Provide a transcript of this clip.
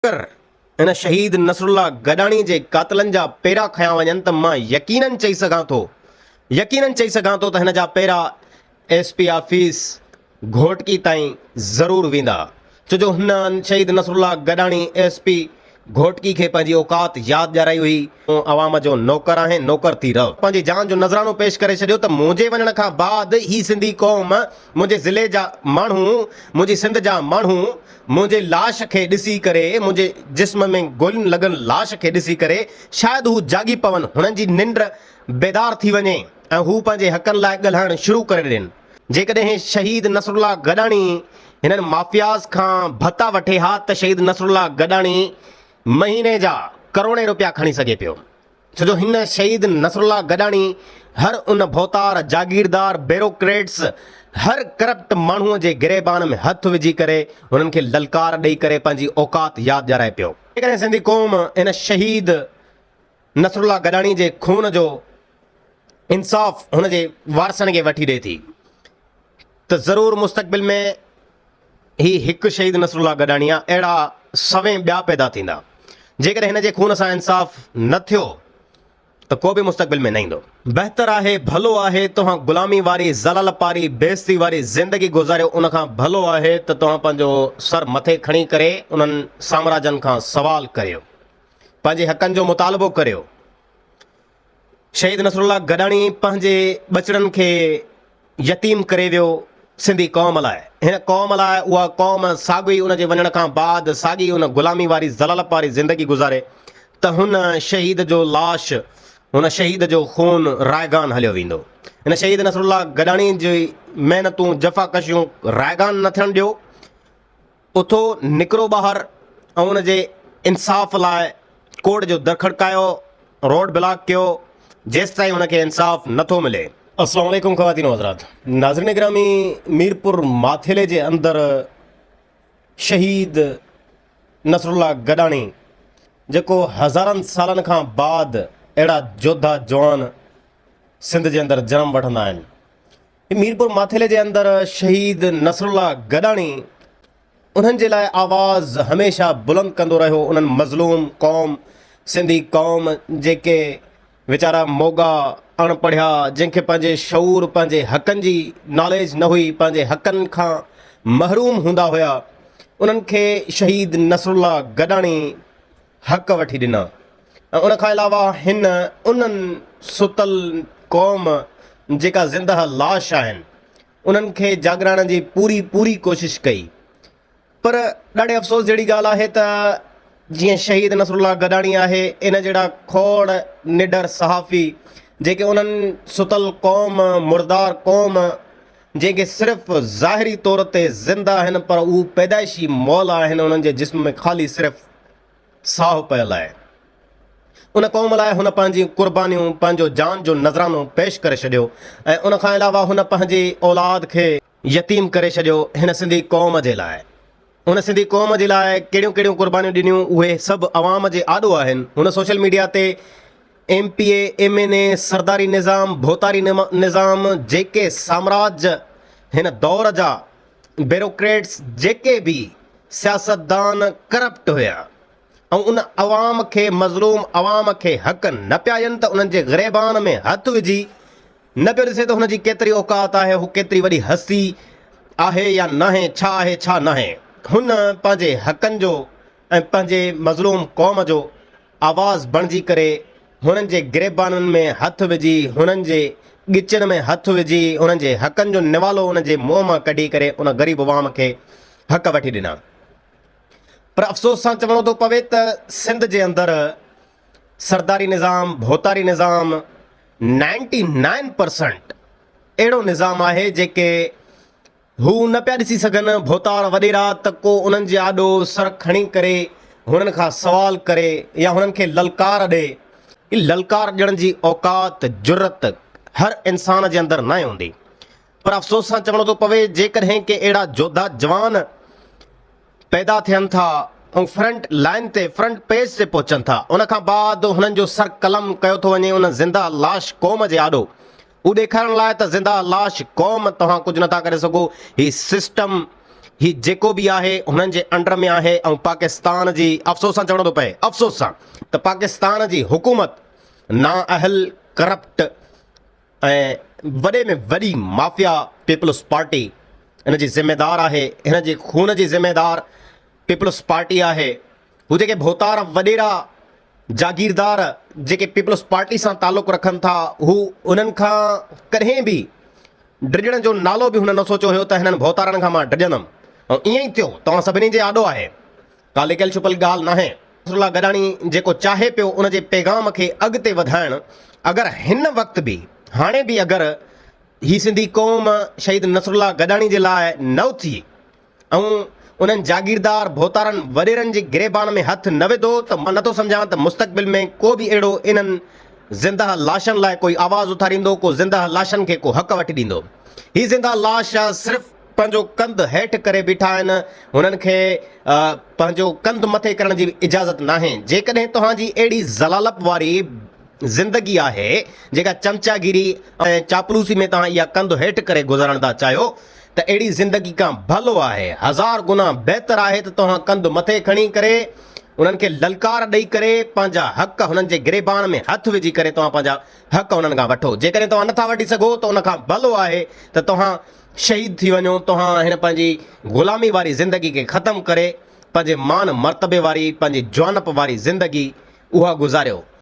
اگر هن شهيد نصرالله گڏاڻي جي قاتلن جا پيرا کنيا وڃن ته مان يقينن چئي سگهان ٿو يقينن چئي سگهان ٿو ته هن جا پيرا ايس پي آفيس گهوٽڪي تائين ضرور ويندا ڇو جو هن شهيد نصرالله گڏاڻي ايس پي گهوٽڪي کي پنهنجي اوقات ياد ڏيارائي هئي. تون عوام جو نوڪر آهين، نوڪر ٿي رهه. پنهنجي جان جو نذرانو پيش ڪري ڇڏيو ته منهنجي وڃڻ کان بعد هي سنڌي قوم، منهنجي ضلعي جا ماڻهو، منهنجي سنڌ جا ماڻهو منهنجي لاش کي ڏسي ڪري، منهنجي جسم ۾ گولين لڳل لاش کي ڏسي ڪري شايد هو جاڳي پون، هنن جي ننڊ بيدار ٿي وڃي ۽ هو پنهنجي حقن لاء ڳالهائڻ شروع ڪري ڏين. جيڪڏهن شهيد نصرالله گڏاڻي هنن مافياز کان ڀتا وٺي ها ته شهيد نصرالله گڏاڻي مهيني جا ڪروڙين روپيا کڻي سگهي پيو ڇو جو هن شهيد نصرالله گڏاڻي هر ان ڀوتار، جاگيردار، بيروڪريٽس هر ڪرپٽ ماڻهو جي گريبان ۾ هٿ وجهي ڪري هنن کي للڪار ڏئي ڪري پنهنجي اوقات ياد ڏيارائي پيو. جيڪڏهن سنڌي قوم هن شهيد نصرالله گڏاڻي جي خون جو انصاف هن جي وارثن کي وٺي ڏئي ٿي ته ضرور مستقبل ۾ هي هڪ شهيد نصرالله گڏاڻي آ اهڙا سوين ٻيا پيدا ٿيندا جيڪڏهن هن جي خون سان انصاف نه ٿيو ته ڪو به مستقبل ۾ نه ايندو. بهتر آهي ڀلو آهي توهان غلامي واري ذلل پاري بيعزتي واري زندگي گذاريو ان کان ڀلو آهي ته توهان پنهنجو سر مٿي کڻي ڪري انهن سامراجن کان سوال ڪريو پنهنجي حقن جو مطالبو ڪريو. شهيد نصرالله گڏاڻي پنهنجي ٻچڙن کي يتيم ڪري ويو سنڌي قوم لاء هن قوم لاء اها قوم ساڳي ان جي وڃڻ کان بعد ساڳي ان غلامي واري ذلالت واري زندگي گذاري ته هن شهيد جو لاش هن شهيد جو خون رائگان هليو ويندو هن شهيد نصرالله گڏاڻي جي محنتون جفاڪشيون رائگان نه ٿيڻ ڏيو اٿو نڪرو ٻاهر ۽ ان جي انصاف لاء ڪورٽ جو در کڙڪايو، روڊ بلاڪ ڪيو جيستائين ان کي انصاف نٿو ملي. السلام عليڪم خواتين و حضرات ناظرين گرامي ميرپور ماٿيلي جي اندر شهيد نصرالله گڏاڻي جيڪو هزارن سالن کان بعد اهڙا جوڌا جوان سنڌ جي اندر جنم وٺندا آهن ميرپور ماٿيلي جي اندر شهيد نصرالله گڏاڻي انهن جي لاء آواز هميشه بلند ڪندو رهيو انهن مظلوم قوم سنڌي قوم جيڪي ويچارا موڳا اڻ پڙهيا جن کي پنهنجي شعور پنهنجي حقن جي ناليج نه هئي پنهنجي حقن کان محروم هوندا هيا انهن کي شهيد نصرالله گڏاڻي حق وٺي ڏنا ۽ ان کان علاوه هن انهن ستل قوم جيڪا زندهه لاش آهن انهن کي جاڳرائڻ جي پوري پوري ڪوشش ڪئي پر ڏاڍي افسوس جهڙي ڳالهه آهي ته جيئن شهيد نصرالله گڏاڻي آهي ان جهڙا کوڙ نڊر صحافي جيڪي انهن ستل قوم مردار قوم جنهن کي صرف ظاهري طور تي زنده آهن پر هو پيدائشي مئل آهن انهن جي جسم ۾ خالي صرف ساهه پيل آهي. ان قوم لاء هن پنهنجيون قربانيون پنهنجو جان جو نذرانو پيش ڪري ڇڏيو ۽ ان کان علاوه هن پنهنجي اولاد کي يتيم ڪري ڇڏيو هن سنڌي قوم جي لاء هن سنڌي قوم جي لاء ڪهڙيون ڪهڙيون قربانيون ڏنيون اهي سڀ عوام جي آڏو آهن هن سوشل ميڊيا تي M P A, M N A, سرداري نظام، ڀوتاري نظام، جيڪي سامراج هن دور جا بيروڪريٽس جيڪي به سياستدان ڪرپٽ هيا ۽ ان عوام کي مظلوم عوام کي حق نه پيا ڏين ته انهن جي غريبان ۾ هٿ وجهي نه پيو ڏسي ته هن جي ڪيتري اوقات آهي هو ڪيتري وڏي هستي آهي يا ناهي ڇا آهي ڇا ناهي هن پنهنجي حقن جو ۽ پنهنجي مظلوم قوم جو آواز بڻجي ڪري هنن جي گريبانن ۾ هٿ وجهي هنن جي ڳچين ۾ هٿ وجهي هنن جي حقن جو نوالو انهن جي منهن مان ڪڍي ڪري ان غريب عوام کي حق وٺي ڏنا پر افسوس سان چوڻو ٿو پوي ته سنڌ جي اندر سرداري نظام ڀوتاري نظام نائنٽي نائن پرسنٽ اهڙو نظام آهي جيڪي هو نه پيا ڏسي سگهن، ڀوتار وڏيرا ته ڪو انهن جي آڏو سر کڻي ڪري هنن کان سوال ڪري يا هنن کي للڪار ڏي. للڪار ڏيڻ جي اوقات، جرئت هر انسان جي اندر ناهي هوندي. پر افسوس سان چوڻو ٿو پوي جيڪڏهن ڪي اهڙا جوڌا جوان پيدا ٿين ٿا ۽ فرنٽ لائن تي فرنٽ پيج تي پهچن ٿا ان کان بعد هنن جو سر قلم ڪيو ٿو وڃي ان زنده لاش قوم جي آڏو اهو ڏيکارڻ لاء ته زنده لاش قوم توهان ڪجهه نٿا ڪري سگهو هي سسٽم هي جيڪو به آهي هنن جي انڊر ۾ آهي ۽ پاڪستان جي افسوس سان چوڻو ٿو پئي افسوس سان ته پاڪستان جي حڪومت نااهل ڪرپٽ ۽ وڏي ۾ وڏي مافيا پيپلز پارٽي ان جي ذميدار آهي هن جي خون جي ذميدار پيپلز پارٽي آهي هو جيڪي ڀوتار وڏيرا جاگيردار جيڪي پيپلز پارٽي سان تعلق رکن ٿا هو انهن کان ڪڏهن به ڊڄڻ جو نالو به هن نه سوچيو هيو ته هنن ڀوتارن کان مان ڊڄندم ۽ ائين ئي ٿيو توهان سڀني جي آڏو آهي ڪا لڪيل ڇپل ڳالهه ناهي. نصرالله گڏاڻي جيڪو چاهي پيو ان جي پيغام کي اڳتي وڌائڻ اگر هن وقت به هاڻي به اگر هي سنڌي قوم شهيد نصرالله گڏاڻي جي لاء نه اٿي ۽ انهن جاگيردار ڀوتارن وڏيرن جي گريبان ۾ هٿ نه وڌو ته مان نٿو سمجهان ته مستقبل ۾ ڪو به اهڙو انهن زندهه لاشن لاء ڪوئي آواز اٿاريندو، ڪو زندهه لاشن کي ڪو حق وٺي ڏيندو. هي زندهه لاش صرف پنهنجو ڪنڌ هيٺ ڪري بيٺا آهن، هنن کي پنهنجو ڪنڌ مٿي ڪرڻ جي به اجازت ناهي. جيڪڏهن توهان جي اهڙي ذلالپ واري زندگي آهي، جيڪا چمچاگيري ۽ چاپلوسي ۾ توهان اها ڪنڌ هيٺ ڪري گذارڻ ٿا چاهيو ته اهڙي زندگي کان ڀلو آهي، هزار گنا بهتر آهي ته توهان ڪنڌ مٿي کڻي ڪري انهن کي للڪار ڏئي ڪري پنهنجا حق هنن جي گريبان ۾ هٿ وجهي ڪري توهان پنهنجا حق انهن کان وٺو. جيڪڏهن توهان نٿا وٺي سگهو ته ان کان ڀلو آهي ته توهان شهيد ٿي وڃو، توهان هن پنهنجي غلامي واري زندگي کي ختم ڪري پنهنجي مان مرتبي واري پنهنجي جوانپ واري زندگي اها گذاريو.